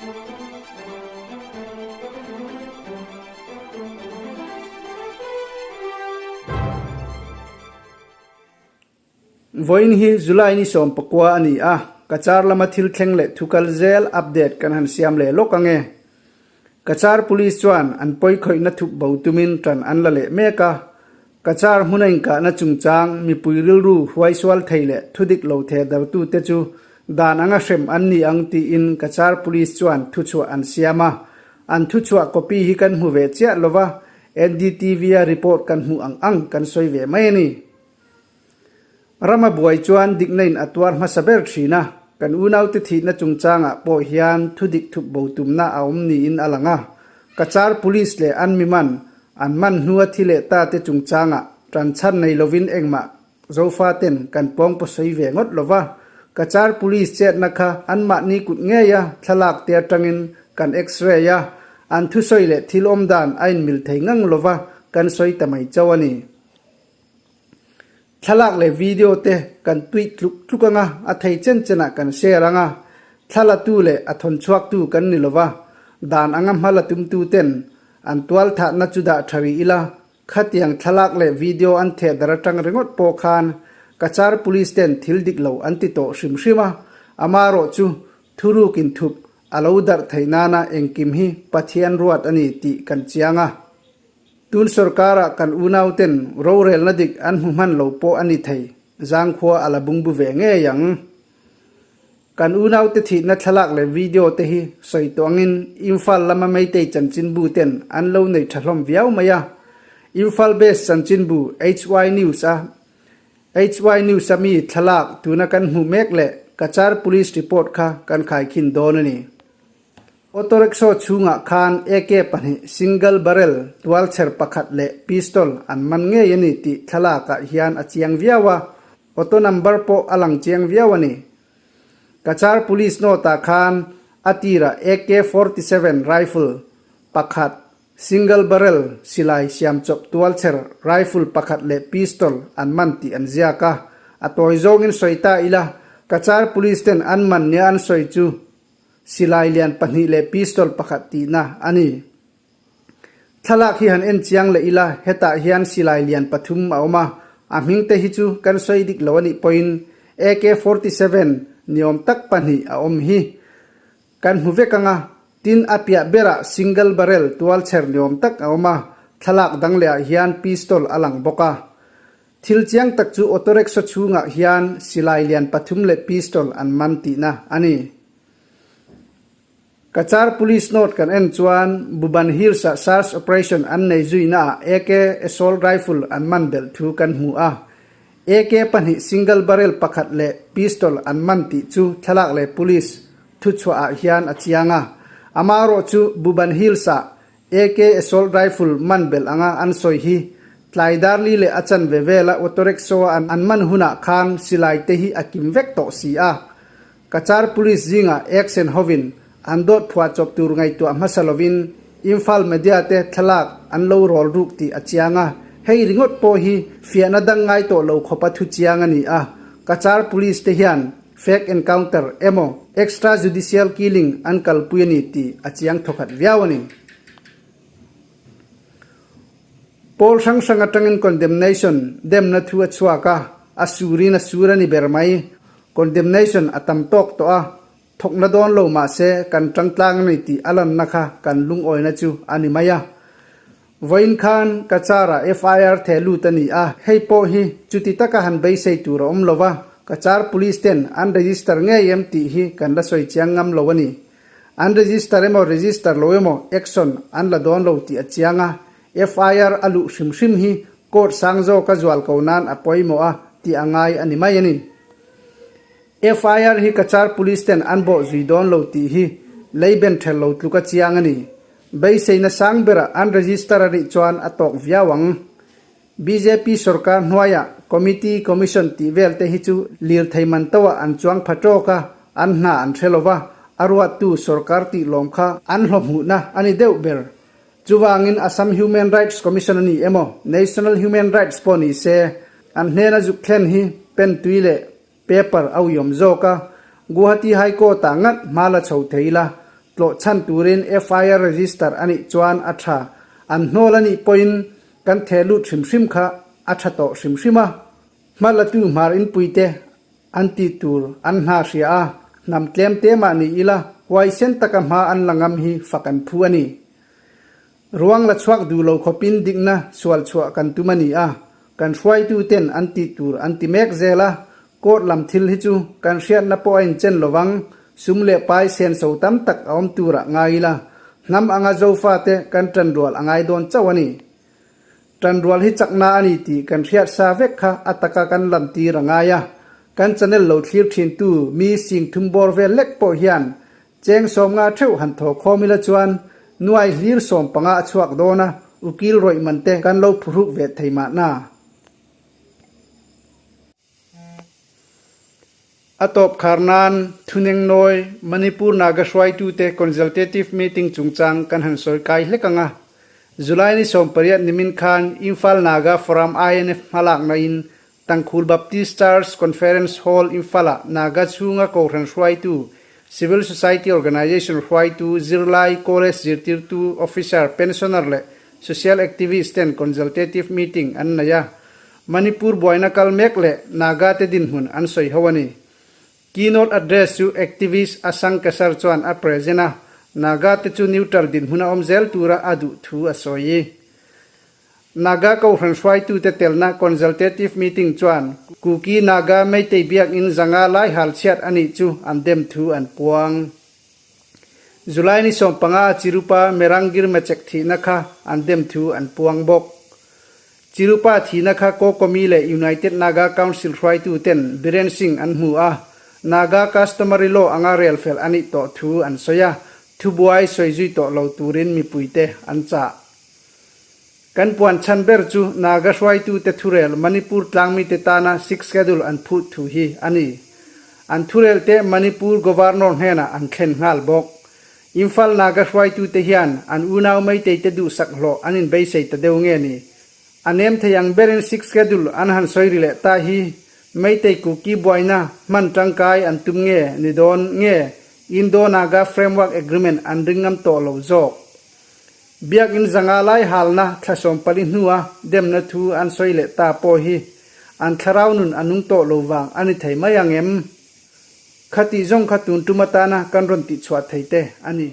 Vawiin hi July ni 19 a ni a, Cachar lama thil thleng leh thu kal zel update kan han siam leh lawk ang e. Cachar Police chuan an pawi khawihna thup bo tumin tan an la leh mek a, Cachar hmuna inkahna chungchang mipui rilru hruaisual thei leh thudik lo theh dartute chu dan anga hrem an ni ang tiin Cachar Police chuan thuchhuah an siam a, an thuchhuah copy hi kan hmu ve chiah lova, NDTV-a report kan hmuh ang ang kan sawi ve mai a ni. Rama buai chuan dikna in a tuar hmasa ber thin a, kan unaute thihna chungchangah pawh hian thudik thup bo tumna a awm niin a lang a. Cachar Police leh an mi man, an man hnua thi leh ta te chungchangah tanchhan nei lovin engmah Zofaten kan pawng paw sawi ve ngawt lo va. Cachar Police chetna kha anmahni kut ngeia thlalak te atangin kan x-ray a, an thusawi leh thil awmdan a inmil thei ngang lo va kan sawi ta mai chauh a ni. Thlalak leh video te kan tuih tluk tluk anga a thei chen chenah kan share anga, thlalatu leh a thawn chhuaktu kan ni lova, dan anga hma la tumtu ten an tual thatna chu dah tha rih ila, khatiang thlalak leh video an theh dar atang ringawt pawh khan Cachar Police ten thil dik lo an ti tawh hrim hrim a, amarawh chu thuruk inthup a lo darh theih nana engkim hi Pathian ruat a ni tih kan chiang a. Tun sorkara kan unauten rorelna dik an hmu hman lo pawh a ni thei, zangkhua a la bungbu ve ngei ang. Kan unaute thihna thlalak leh video te hi sawi tawh angin Imphal lama Meitei chanchinbu ten an lo nei tha hlawm viau mai a. Imphal based chanchinbu HY News a HY News a mi thlalak tuna kan hmuh mek leh Cachar Police report kha kan khaikhin dawn a ni. Auto rickshaw chhungah khan AK pahnih, single barrel, tualchher pakhat leh pistol an man ngei a ni tih thlalakah hian a chiang viau a, auto number pawh a lang chiang viau a ni. Cachar Police note-ah khan a tirah AK 47 rifle pakhat, single barrel silai siamchawp tualchher rifle pakhat leh pistol an man tih an ziak a, a tawi zawngin sawi ta ila, Cachar Police ten an man nia an sawi chu Silai lian pahnih leh pistol pakhat tihna a ni. Thlalak hi han en chiang leh ila hetah hian silai lian pathum a awm a, a hming te hi chu kan sawi dik lo a nih pawhin AK 47 niawm tak pahnih a awm hi kan hmu vek ang a, tin a piah berah single barrel tualchher niawm tak a awm a, thlalak dang lehah hian pistol a lang bawk a. Thil chiang tak chu auto rickshaw chhungah hian silai lian pathum leh pistol an man tihna a ni. Cachar Police note kan en chuan Buban Hills-ah search operation an nei zuinaah AK assault rifle an man belh thu kan hmu a. AK pahnih single barrel pakhat leh pistol an man tih chu thlalak leh police thuchhuahah hian a chiang a. Amaherawhchu Buban Hills-ah AK assault rifle man belh anga an sawi hi tlai darli leh a chanve vela auto rickshaw a an man hunah khan silai te hi a kim vek tawh si a. Cachar Police zingah action hovin an dawt phuah chawp tur ngaihtuah hmasa lovin Imphal media te thlalak an lo rawl ruk tih a chiang a, hei ringawt pawh hi fiahna dang ngai tawh lo khawpa thu chiang a ni a. Cachar Police te hian Fake encounter emaw extra judicial killing an kalpui a ni tih a chiang thawkhat viau a ni. Pawl hrang hrang atangin condemnation demna thu a chhuak a, a surin a sur a ni ber mai. Condemnation a tam tawk tawh a, thawkna dawn lo mahse kan tangtlang a ni tih a lanna kha kan lungawina chu a ni mai a. Vawiin khan ka car-ah FIR theh lut a ni a, hei pawh hi chuti taka han beisei tur a awm lo va, ka car police ten an register ngei em tih hi kan la sawi chiang ngam lo a ni. An register emaw register lo emaw action an la dawn lo tih a chiang a, FIR a luh hrim hrim hi court sang zawka zual ko nan a pawimawh a tih a ngai a ni mai a ni. FIR hi ka car police ten an bawh zui dawn lo tih hi lei ben ṭhel lo tluk a chiang a ni. Beiseina sang berah an register a nih chuan a tawk viau ang. Bjp sorkar hnuaiah committee, commission tih vel te hi chu lirthei man toah an chuang pha tawk a, an hna an hre lo va, a ruattu sorkar tih lawm kha an hlawhhmuhna a ni deuh ber. Chuvangin Assam Human Rights Commission a ni emaw, National Human Rights pawh ni se, an hnena zuk thlen hi pen tui leh Paper a uiawm zawk a, Guwahati High Court ah ngat hma la chho thei ila, Tlawh chhan turin FIR register a nih chuan a tha. An hnawl a nih pawhin kan theh lut hrim hrim kha a tha tawh hrim hrim a. Hma latu hmar inpuite an tih tur an hna hria a, hnam tlem te mah ni ila huaisen taka hma an la ngam hi fak an phu a ni. Ruang la chhuak duh lo khawpin dikna sual chhuah kan tum a ni a, kan hruaitu ten an tih tur an ti mek zel a, court lam thil hi chu kan hriatna pawh a inchen lovang, sum leh pai senso tam tak a awm turah ngai ila, hnam anga Zofate kan ṭanrual a ngai dawn chauh a ni. Ṭanrual hi chakna a ni tih kan hriat sa vek kha a taka kan lantir a ngai a, kan channel lo thlir ṭhintu mi sing thum bawr vel lek pawh hian Cheng 50 theuh han thaw khawm ila chuan nuai hlir 15 a chhuak dawn a, ukil rawih man te kan lo phuhruk ve thei mahna. A tawp khar nan Thuneng Nawi, Manipur Naga hruaitute Consultative Meeting chungchang kan han sawi kai hlek ang a. July ni 18 nimin khan Imphal Naga Forum INF hmalakna in Tangkhul Baptist Church Conference Hall Imphal-ah Naga chhunga Kohhran hruaitu, Civil Society Organization hruaitu, zirlai, college zirtirtu, officer, pensioner leh social activist ten consultative meeting an nei a. Manipur buaina kal mek leh Naga te dinhmun an sawi ho a ni. Keynote address chu activist Asang Kesar chuan a present a, Naga te chu neutral dinhmun a awm zel tura a duh thu a sawi. Naga Kohhran hruaitute telna Consultative Meeting chuan Kuki Naga Meitei Biakinn 500 lai hal chhiat a nih chu an dem thu an puang. July ni 15 a Chirupa Merangir Machek thihna kha an dem thu an puang bawk. Chirupa thihna kha Kokomi leh United Naga Council hruaituten Biren Singh an hmu a, Naga Customary Law anga rel fel a nih tawh thu an sawi a, thubuai sawi zui tawh lo turin mipuite an chah. Kan puan chhan ber chu Naga hruaitute thurel Manipur tlangmite tana Sixth Schedule an phut thu hi a ni. An thurelte Manipur Governor hnenah an thlen nghal bawk. Imphal Naga hruaitute hian an unau Meiteite duhsak hlawh an inbeisei ta deuh nge ni? A nem thei ang berin Sixth Schedule an han sawi ri leh ta hi Meitei Kuki buaina hman tangkai an tum nge ni dawn nge Indo-Naga Framework Agreement an ring ngam tawh lo zawk? Biakinn 500 lai halna thla 14 hnua demna thu an sawi leh ta pawh hi an thlarau nun a nung tawh lo vang a ni thei mai ang em? Khatih zawng kha tun tum atana kan rawn tihchhuah thei te a ni.